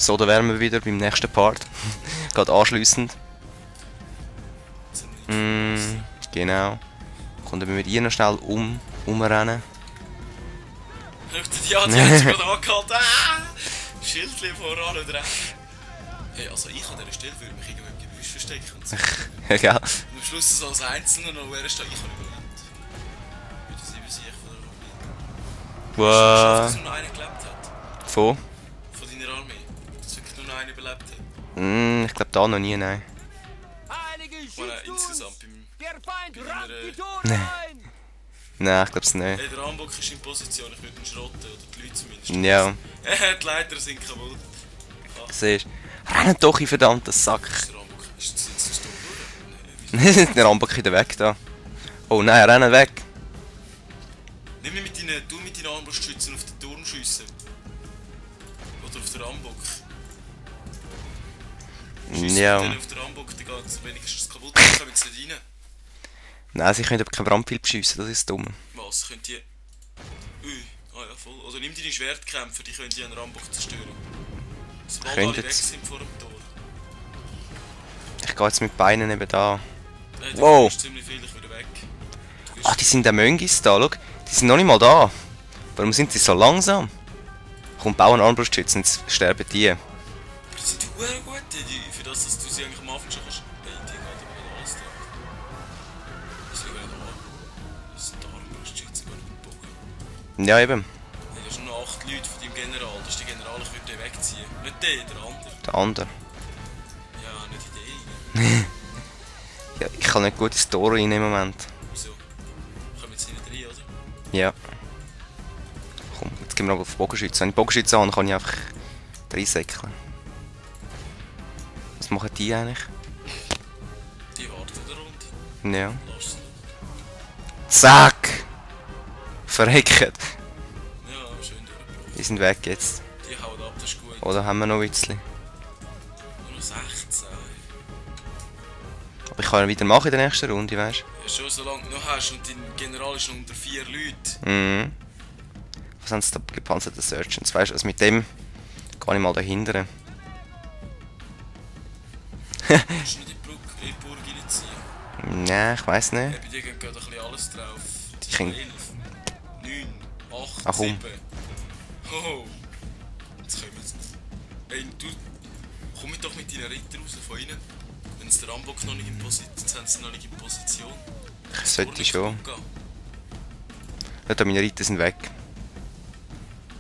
So, da wären wir wieder beim nächsten Part. Gerade anschliessend. Genau. Kommt wir mit ihr noch schnell umrennen. Die hat sich gerade angehalten. Schildchen voran und rechts. Hey, also ich an dieser Stelle würde mich irgendwo im Gebüsch verstecken und so. Ja, gell? Und am Schluss so als Einzelner noch, wer ist da? Ich habe überlebt. Wie das übersicht von der Armee. Wow. Dass nur einer gelebt hat. Von Deiner Armee. Dass wirklich nur noch einer überlebt hat. ich glaube da noch nie, nein. Oder insgesamt bei Nein, ich glaube es nicht. Hey, der Rambock ist in Position, ich würde ihn schrotten, oder die Leute zumindest. Ja. Die Leiter sind kaputt. Siehst du? Renn doch, in verdammten Sack. Ist der Rambock, ist das dumm, oder? Der Rambock wieder weg da. Oh nein, rennen weg. Nimm mich mit deinen Armbrustschützen auf den Turm schiessen. Oder auf den Rambock. Ja. Auf den Rambock, dann geht es wenigstens kaputt, dann kommen sie nicht rein. Nein, sie können aber kein Brandpfeil beschissen, das ist dumm. Was? Könnt ihr... ah ja, voll. Oder nimm deine Schwertkämpfer, die können die an Rambock zerstören. Sobald alle weg sind vor dem Tor. Ich gehe jetzt mit Beinen neben da. Hey, du wow! Ziemlich viel, ich wieder weg. Ah, die sind der Möngis da, schau. Die sind noch nicht mal da. Warum sind die so langsam? Komm, bau einen Armbrustschützen, jetzt sterben die. Die sind verdammt gut, für das, dass du sie eigentlich am Anfang schon kannst... Hey, die geht aber alles da. Das ist nicht an. Das sind die Armbrustschützen, gar nicht mit Bogen. Ja, eben. Hey, da sind noch 8 Leute von deinem General. Das ist der General, ich würde den wegziehen. Nicht der, der andere. Der andere. Ja, nicht die. Ja, ich kann nicht gut ins Tor rein im Moment. Wieso? Kommen jetzt nicht rein, oder? Ja. Komm, jetzt gehen wir noch auf Bogenschützen. Wenn ich Bogenschützen habe, kann ich einfach reinsäckeln. Was machen die eigentlich? Die warten eine Runde. Ja. Lass sie. Zack! Verreckt! Ja, schön durchgebracht. Die sind weg jetzt. Die hauen ab, das ist gut. Oder haben wir noch ein bisschen? Nur noch 16. Aber ich kann ja wieder machen in der nächsten Runde, weißt Ja, schon solange du noch hast und dein General ist noch unter 4 Leute. du? Mhm. Was haben sie da gepanzerte Surgeons? Weißt du, also mit dem kann ich mal dahinter. Kannst du nicht in die Burg reinziehen? Nein, ich weiss nicht. Ja, bei dir geht ein bisschen alles drauf. Die können... 11, 9, 8, Ach, komm. 7. Oh, jetzt kommen sie. Ey, du, komm doch mit deinen Ritter raus von innen. Wenn es der Rambock noch nicht in Position... Jetzt haben sie noch nicht in Position. Ich sollte schon. Gehen. Ja, meine Reiter sind weg.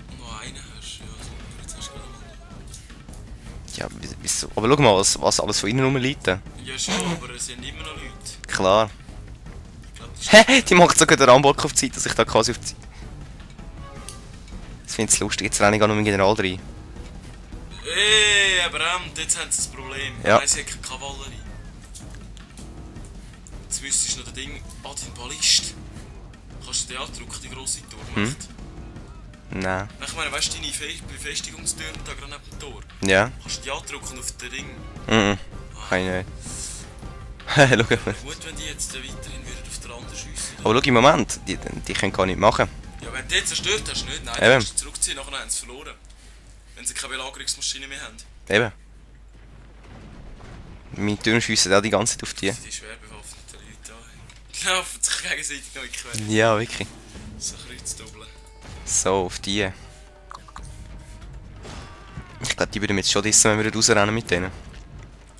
Und noch einen hast du, ja, so, jetzt hast du gerade Ja, wieso? Aber schau mal, was alles von innen rumliegt. einen. Ja schon, aber es sind immer noch Leute. Klar. Ich glaub, das ist... Hä? Die macht sogar den Rambock auf die Zeit, dass ich da quasi auf die Zeit... Das finde ich lustig, jetzt renne ich gar noch mit dem General rein. Ey, aber jetzt haben sie das Problem. Ja. Nein, sie haben keine Kavallerie. Jetzt müsstest du noch das Ding... Ah, dein Ballist. Kannst du den andrücken, die grosse Tormacht? Nein. Ich meine, weißt du, deine Befestigungstürme da gerade neben dem Tor? Ja? Kannst du die andrücken auf den Ding? Mhm. Kann ich nicht. Schau mal. Gut, wenn die jetzt weiterhin würden auf den anderen schiessen. Aber schau, im Moment, die können gar nicht machen. Ja, wenn du die zerstört hast, nicht. Nein, Eben. du musst zurückziehen, nachher haben sie verloren. Wenn sie keine Belagerungsmaschine mehr haben. Eben. Meine Türen schiessen auch die ganze Zeit auf die. Die schwer bewaffneten Leute da. Die laufen sich gegenseitig noch in die Quere. Ja, wirklich. So Kreuzdoppeln. So, auf die. Ich glaube, die würden mich jetzt schon dissen, wenn wir rausrennen mit denen.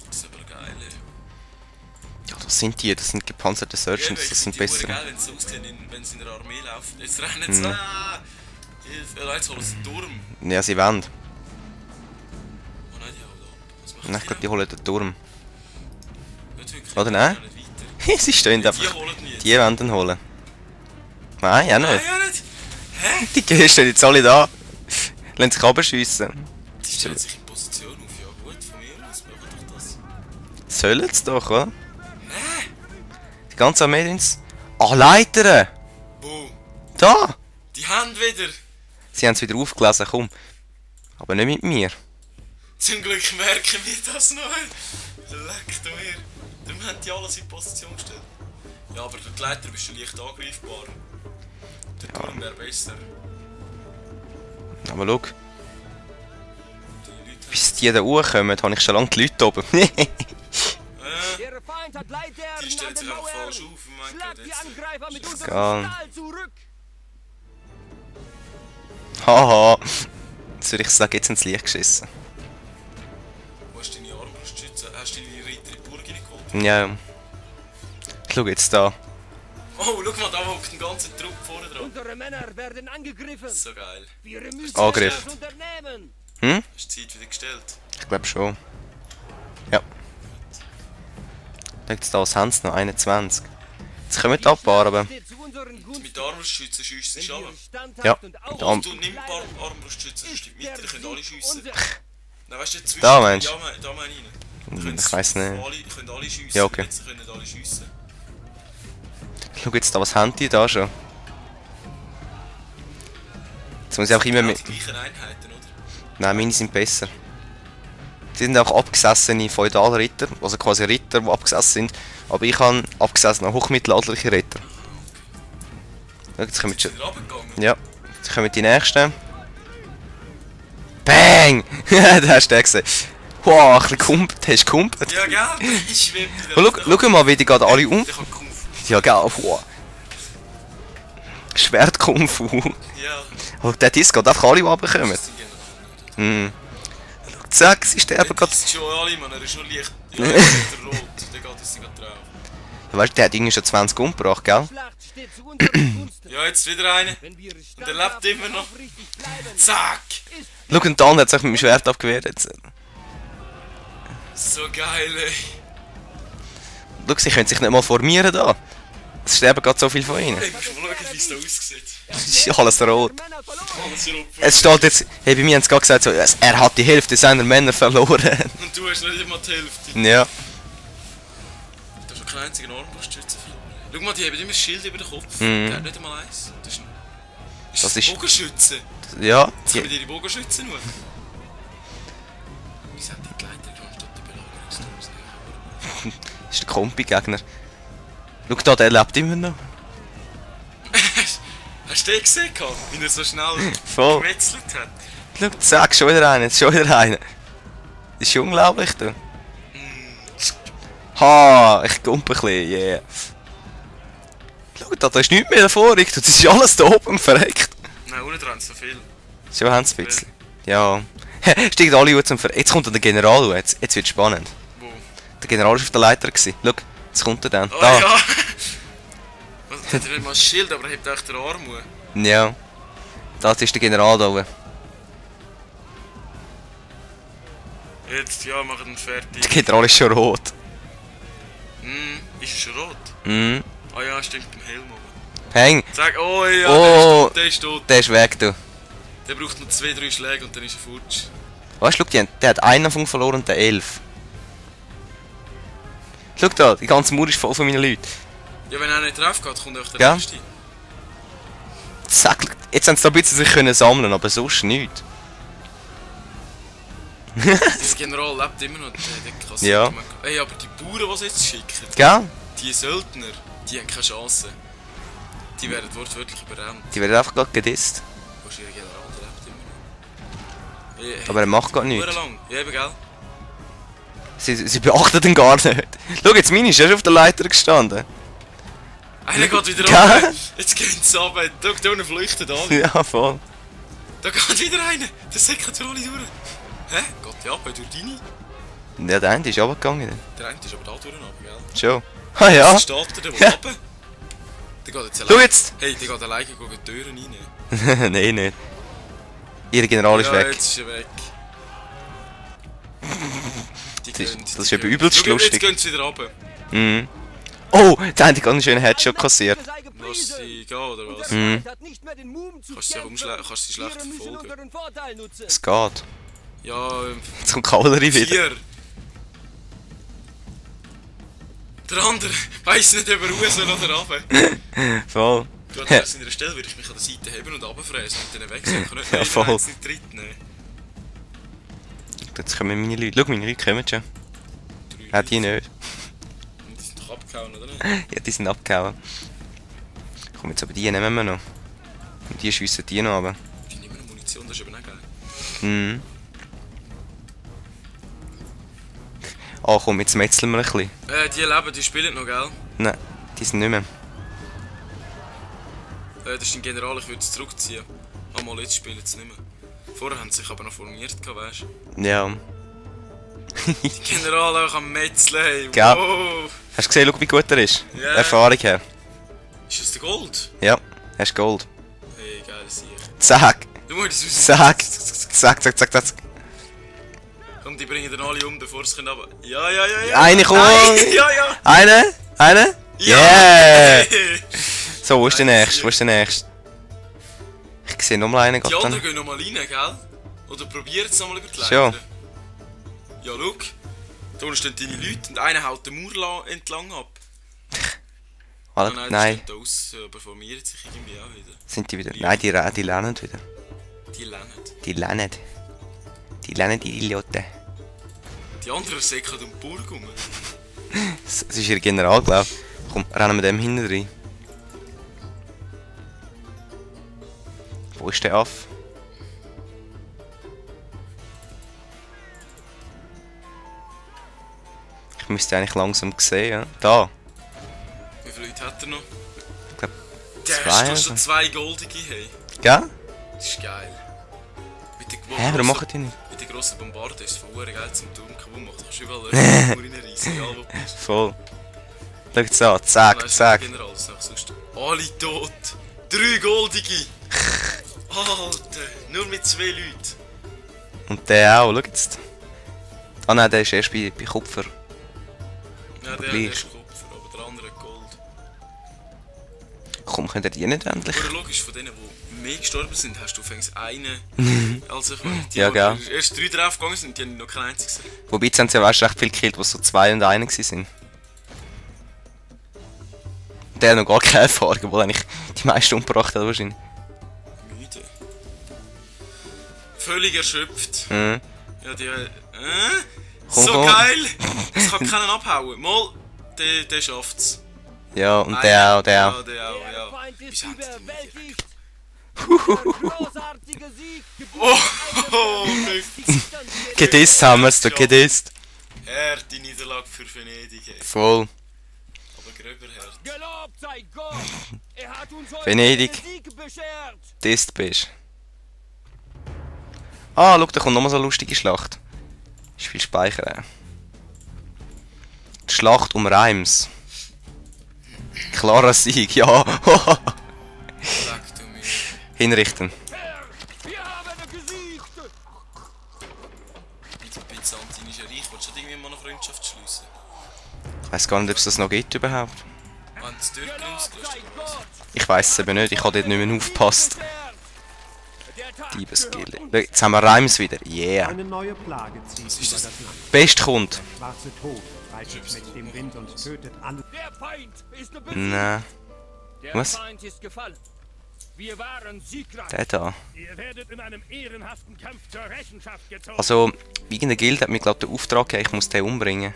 Das ist aber geil, ey. Ja, das sind die, das sind gepanzerte Surgeons, das sind besser. geil, wenn sie aussehen, wenn sie in der Armee laufen. Jetzt rennen sie. Hilfe, jetzt holen sie den Turm. Ja, sie wollen. Oh nein, die hauen ab. Was machen Nein, ich glaube, die holen den Turm. Nicht wirklich. Oder nein? Nicht weiter. Sie stehen Die einfach. holen nie. Die wollen den holen. Nein, ja Nein, nicht. ja nicht. Hä? Die stehen jetzt alle da. Lassen sich runterschiessen. Die stellen sich in Position auf. Ja gut, von mir aus machen doch das. Sollen sie doch, oder? Hä? Die ganze Armee ins... Ach, Leiter! Wo? Da! Die haben wieder. Sie haben es wieder aufgelesen, komm. Aber nicht mit mir. Zum Glück merken wir das noch. Leck du mir. Darum haben die alles in Position gestellt. Ja, aber der Leiter bist du leicht angreifbar. Der Turm wäre besser. Aber schau, Die Leute bis die da hochkommen, habe ich schon lange die Leute oben. Der Feind hat Leitern die stellt sich einfach falsch auf. Mein Gott, jetzt. Egal. Haha. Jetzt würde ich sagen, jetzt ins Licht geschissen. Wo hast du deine Armbrustschütze? Hast du deine Ritter in die Burg geholt? Ja. Schau jetzt da. Oh, schau mal, da hockt ein ganzer Trupp vorne dran. Unsere Männer werden angegriffen. So geil. Wir müssen Angriff. etwas unternehmen. Hm? Hast du die Zeit wieder gestellt? Ich glaube schon. Ja. Jetzt da, was haben sie noch? 21. Jetzt kommen die abbauen, aber... Steht zu unseren Gunsten. Mit Armbrustschützen schiessen sie alle. Ja. Und Mit Arm- Du nimm ein paar Armbrustschützen, sonst die Mitte, die können alle schiessen. Nein, weißt du, zwischen... Da meinst du? Ja, da meine ich. Ich weiss nicht. Können alle schiessen. Ja, okay. Jetzt können alle schiessen. Schau jetzt da, was haben die da schon? Jetzt muss ich auch immer Genau mit... die gleichen Einheiten, oder? Nein, meine sind besser. Die sind auch abgesessene Feudalritter, also quasi Ritter, die abgesessen sind. Aber ich habe abgesessene hochmittelalterliche Ritter. Schau, jetzt kommen schon... Sind wir runtergegangen? Ja, jetzt kommen die nächsten. Bang! Da hast du den gesehen. Wow, ein bisschen kumpelt. Hast du gekumpelt? Ja, gell? Ich schwebe Oh, schau mal, wie die gerade alle um... Ich hab Kung Fu. Ja, gell, wow. Schwertkung-Fu. Ja. Oh, der Disc geht einfach alle, die runterkommen. Das sind genau. Mhm. Zack, sie sterben Der gerade. ist schon alle, Mann. Er ist schon leicht. Ja, der ist rot. Der geht jetzt gerade drauf. Weißt du, der hat irgendwie schon 20 umgebracht, gell? Schlacht steht zu unseren Gunsten. Ja, jetzt wieder eine. Wenn wir Und er lebt immer noch. aufrichtig bleiben, Zack! Schau, und dann hat sich mit dem Schwert abgewehrt jetzt. So geil, ey. Schau, sie können sich nicht mal formieren da. Es sterben gerade so viele von ihnen. Ey, musst du mal schauen, wie es da aussieht. Es ist ja alles rot. Männer verloren. Alles rot. Es steht jetzt, hey, bei mir haben sie gerade gesagt, so, er hat die Hälfte seiner Männer verloren. Und du hast nicht immer die Hälfte. Ja. Du hast noch keinen einzigen Armbrustschützen verloren. Schau mal, die haben immer ein Schild über den Kopf. Mhm. Der hat nicht einmal eins. Das ist ein... Das ist- Bogenschützen. Ja, Jetzt kommen die, ihre Bogenschützen nur. Wieso haben die Gleiter gerade statt der Belagerungsturm? das ist der Kompi-Gegner. Schau da, der lebt immer noch. Hast du den gesehen, wie er so schnell Voll. gemetzelt hat? Schau, zack, schon wieder einer, schon wieder einer. Das ist unglaublich, du. Ha, ich gumpe ein bisschen, yeah. Schau da, da ist nichts mehr davor, das ist alles da oben verreckt. Nein, unten dran so viel. Schon haben sie ein bisschen. Ja. Steigt alle hoch zum Jetzt kommt dann der General hoch, jetzt wird es spannend. Wo? Der General war auf der Leiter. Schau, jetzt kommt er dann. Oh Da. ja! Was, hat er nicht mal ein Schild, aber er hebt echt den Arm hoch. Ja. Das ist der General da oben. Jetzt, ja, machen ihn fertig. Der General ist schon rot. Ist er schon rot? Mhm. Ah ja, stimmt, mit dem Helm oben. Häng. Sag, oh ja, Oh. der ist tot. Der ist weg, du. Der braucht noch 2-3 Schläge und dann ist er futsch. Weißt du, schau, der hat einen Anfang verloren und der 11. Schau da, die ganze Mauer ist voll von meinen Leuten. Ja, wenn er nicht drauf geht, kommt auch der Ja. nächste. Zack, jetzt haben sie da ein bisschen sich können sammeln, aber sonst nichts. Der General lebt immer noch, der kann Ja. Ey, aber die Bauern, die sie jetzt schicken, Gell? die Söldner, die haben keine Chance. Die werden wortwörtlich überrannt. Die werden einfach gerade gedisst. Wo ist ihr General? Der lebt immer noch. Aber er macht gar nichts. Lang. Ja, eben, gell? Sie beachten ihn gar nicht. Schau, jetzt meine ist erst auf der Leiter gestanden. Einer geht wieder Gell? runter. Jetzt gehen sie runter. Da unten flüchten alle. Ja, voll. Da geht wieder einer. Der säckert alle durch. Hä? Geht die ab durch deine? Ja, der eine ist runtergegangen. Der eine ist aber da durch runter, gell? Schon. Ah ja. Jetzt steht der will Ja. runter. Der geht jetzt Schau alleine. jetzt! Hey, der geht alleine gegen die Türen rein. Nein, nicht. Ihr General ist Ja, weg. jetzt ist er weg. Die Das gehen- ist die eben gehen- übelst Schau, Jetzt lustig. gehen sie wieder runter. Mhm. Oh, der hat einen ganz schönen Headshot kassiert. Lass sie gehen, oder was? Mhm. Kannst du sie schlecht verfolgen. Es geht. Ja, Jetzt kommt Kavallerie wieder. 4. Der andere weiss nicht, ob er raus soll oder runter. Voll. Du, an seiner Stelle würde ich mich an der Seite heben und runterfräsen und dann wegsäcken. Ich kann Ja, nicht voll. jeden einzelnen Tritt nehmen. Jetzt kommen meine Leute. Schau, meine Leute kommen schon. Ja, die nicht. Und die sind doch abgehauen, oder nicht? Ja, die sind abgehauen. Komm, jetzt aber die nehmen wir noch. Und die schiessen die noch runter. Die nehmen noch Munition, das ist eben auch geil. Mhm. Ah, komm, jetzt metzeln wir ein bisschen. Die leben, die spielen noch, gell? Nein, die sind nicht mehr. Das ist ein General, ich würde es zurückziehen. Ah, mal jetzt spielen sie nicht mehr. Vorher haben sie sich aber noch formiert, weißt du? Ja. Die General auch am Metzeln, hey. Gell? Wow. Hast du gesehen, schau, wie gut er ist? Ja. Erfahrung her. Ist das der Gold? Ja, hast Gold. Hey, geil, Sieg. Zack, Du musst es zack, zack, zack, zack, zack. Komm, die bringen dann alle um, bevor sie können aber. Ja, ja, ja, ja. Eine kommt! Nein, ja, ja. Eine? Ja. Yeah! So, wo ist der nächste? Wo ist der nächste? Ich sehe nochmal einen Die gerade anderen dann. gehen nochmal rein, gell? Oder probiert es nochmal über die Leiter. Schon. Ja, schau. Da unten stehen deine Leute und einer haut den Mauer entlang ab. Alle, Ah, nein, die stehen da aus, aber formiert sich irgendwie auch wieder. sind die wieder? Nein, die lernen wieder. Die lernen. Die lernen. Die lernen die Idioten. Die anderen säckeln um die Burg rum. Das ist ihr General, glaub ich. Komm, rennen wir dem hinten rein. Wo ist der Aff? Ich müsste eigentlich langsam sehen, ja. Da. Wie viele Leute hat er noch? Ich glaube, Der zwei hast doch also. schon 2 goldige, hey. Gell? Das ist geil. Mit der Hä, warum machen die nicht? Mit der grossen Bombarde ist es voll geil zum Turm kaputt machen. Da kannst du überall reinreißen, egal wo du bist. Voll. Schau jetzt an, zack, zack. General, das ist auch sonst. Alle tot! 3 goldige! Alter, nur mit 2 Leuten. Und der auch, schau jetzt. Ah nein, der ist erst bei Kupfer. Ja, der gleich. ist Kupfer, aber der andere hat Gold. Komm, könnt ihr die nicht endlich? Aber logisch, von denen, die mehr gestorben sind, hast du fängst einen. Also ich meine, die, Ja, die gell. erst 3 draufgegangen sind, die haben noch keinen einzigen gesehen. Wobei, jetzt haben sie ja weißt, recht viel gekillt, die so 2 und 1 waren. Der hat noch gar keine Erfahrung, obwohl eigentlich die meisten umgebracht hat wahrscheinlich. Müde. Völlig erschöpft. Mhm. Ja, die. Komm, So komm. geil! Es kann keinen abhauen. Mal, der schafft's. Ja, und der auch, der auch. Ja, der auch, Der ja. Feind ist Wieso haben die den nicht überwältigt. Der großartige Sieg Oh, Gedisst haben wir es, du gedisst. Harte Niederlage für Venedig. Ey. Voll. Aber gröber hart. Gelobt sei Gott. Er hat uns heute Venedig. den Sieg beschert. Disst bist. Ah, schau, da kommt nochmal so eine lustige Schlacht. Ist viel Speicher. Die Schlacht um Reims. Klarer Sieg, ja. Leck du mich. Hinrichten. Herr, wir haben gesiegt. Mit dem Byzantinischen Reich willst du irgendwie mal eine Freundschaft schließen? Ich weiß gar nicht, ob es das noch gibt überhaupt. Wenn es Türken Gelobt ausgelöst sei haben. Gott. Ich weiß es eben nicht, ich habe dort nicht mehr aufgepasst. Der Tag Diebesgille. gehört uns. Jetzt haben wir Reims wieder. Yeah. Eine neue Plage zieht ist über das? das Land. Best kommt. Der schwarze Tod reitet mit dem Wind und tötet alle. Der Feind ist besiegt. Nein. Der Was? Feind ist gefallen. Wir waren siegreich. Der da. Ihr werdet in einem ehrenhaften Kampf zur Rechenschaft gezogen. Also, wegen der Guild hat mir glaube den Auftrag gegeben, ich muss den umbringen.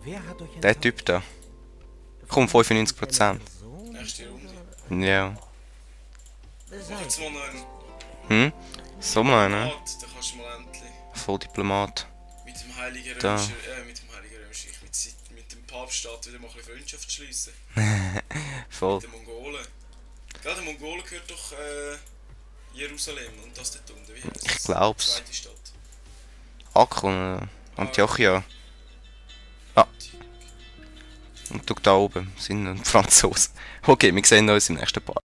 Wer hat euch Der Typ da. Komm, 95%. Nächste Runde. Ja. Mach jetzt mal noch einen Hm? So mal, ne? Rat, dann kannst du mal endlich Voll Diplomat. mit dem Heiligen Da. Römischer, mit dem Papststaat wieder mal ein bisschen Freundschaft schließen. Voll. Mit den Mongolen. Gerade den Mongolen gehört doch Jerusalem und das dort unten. Wie heißt Ich das? glaub's. Zweite Stadt. Akkon, Antiochia. Ah. Und du da oben sind Franzosen. Okay, wir sehen uns im nächsten Part.